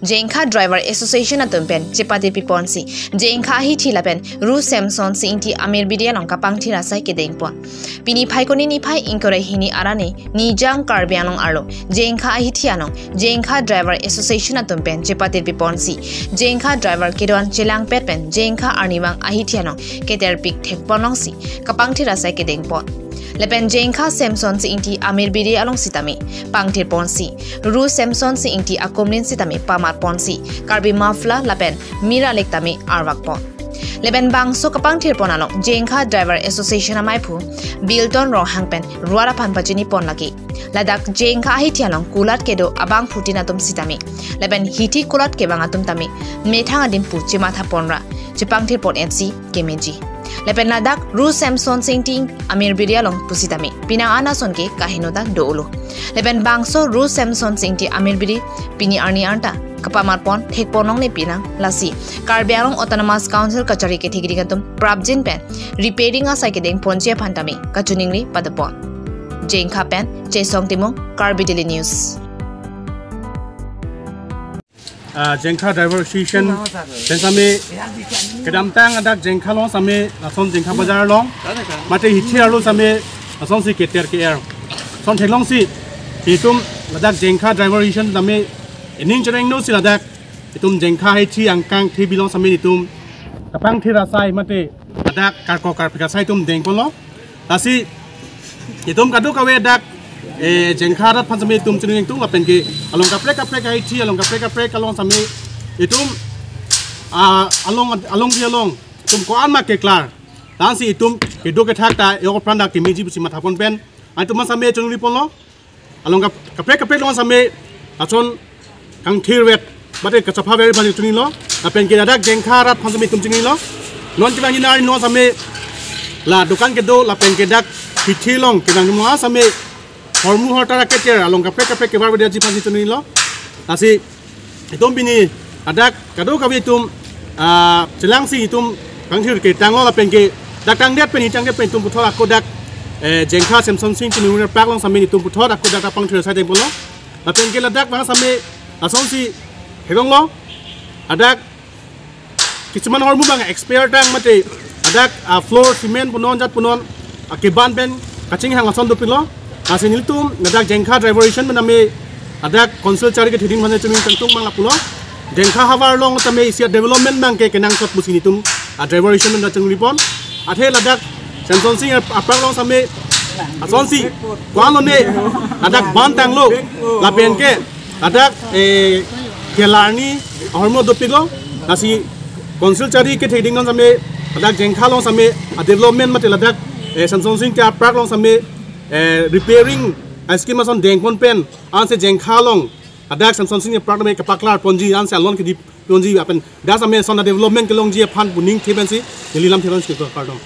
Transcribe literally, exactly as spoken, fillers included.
Jengkha Driver Association atum pen chepate piponsi Jengkha ahithi lapen Ru Semson Sing Ingti amirbiri along kapangthir asai kedengpon. Pini Phaikuni niphai ingkoi ra hini arni Nijang Karbi Anglong arlo Jengkha ahithi along Jengkha Driver Association atum pen chepate piponsi Jengkha driver kedo-an chelangpet pen Jengkha arnivang ahithi along keterpik thekponlongsi kapangthir asai kedengpon. Lapen Jengkha Semson Sing Ingti amirbiri along sitame pangthirponsi Ru Semson Sing Ingti akumlin sitame pamatponsi Karbi muffler lapen mir alek tame arvakpon. Lapen bangso kapangthirpon along Jengkha Driver Association amaiphu Bilton Ronghang pen rat aphan pachinipon lake. Ladak Jengkha ahithi along kulat kedo abangphutin atum sitame lapen hithi kulat kevang atum tame methang adim pu chemathapon ra chepangthirpon-etsi kemeji. Lapen ladak Ru Semson Sing Ingti amirbiri along pusitame penang an ason ke kaheno ta do-olo. Lapen bangso Ru Semson Sing Ingti amirbiri pini arni anta kapamatpon thekponlongle pinang, lasi Karbi Anglong Autonomous Council kachari kethekding atum prapjin pen repairing asai kedengponji aphan tame kachiningri padopon. Jengkha pen Chesong Timung, Karbi Daily News. Ah, Jengkha Driver Association pen sitame kedamtang ladak Jengkha along sitame lason Jengkha Bazar along mate hithi arlo sitame lasonsi keter ke-er. Lason theklongsi itum ladak Jengkha Driver Association sitame ining cherengnosi ladak itum Jengkha ahithi angkang thebilo sitame itum kapangthir asai mate ladak karkok karpik asai itum dengponlo. Lasi itum kadokave dak, eh, Jengkha arat aphan sitame itum chiningtung lapen ke along kaprek kaprek ahithi along kaprek kaprek along sitame itum, ah, along alongri along itum ko-an ma keklar. Lasi itum kedo kethak ta yok apran dak kemeji pusi mathapon pen itum sitame chiningriponlo. Along kap-, kaprek kaprek along sitame lason kangthirvet mate kachaphaver aphan chinilo, lapen ke ladak Jengkha arat aphan sitame itum chinilo. Non kevang hini arni along sitame la dokan kedo lapen ke dak hithi along kevang mo sitame hormu hortar aketer along kaprek kaprek kevar vedaji aphan chinilo. Lasi itum pini ladak kadokave itum, ah, chelangsi itum pangthir ketanglo lapen ke dak tangdet pen hitangdet pen itum puthot ako dak, eh, Jengkha Semson Sing Ingti Memorial Park along sitame itum puthot ako dak pangthir asai dengponlo. Lapen ke ladak vang sitame lasonsi hegonglo. Ladak kisuman hormu abang expire tang mate ladak, ah, floor cement punon jat punon, ah, keban pen kachinghang ason dopiklo. Lasi nelitum ladak Jengkha Driver Association pen sitame ladak council chari kethekding aphan chiningtangtung abang lapulo. Jengkha havar along tame isi a-development abang ke kenangsot pusi nelitum a-Driver Association pen dak chingripon. Athe ladak Semson Sing a-park along sitame lasonsi ko-an lone ladak bandh tanglo lapen ke ladak, eh, kelarni ahormu dopiklo. Lasi council chari kethekding non sitame ladak Jengkha along sitame a-development mate ladak, eh, Semson Sing Ingti a-park along sitame, eh, repairing a-scheme ason dengpon pen ansi Jengkha along ladak Semson Sing a-park tame kapaklarponji ansi alon kedi ponji lapen dak sitame lason a-development kelongji aphan pu ning the pensi neli lam the pensi kardom.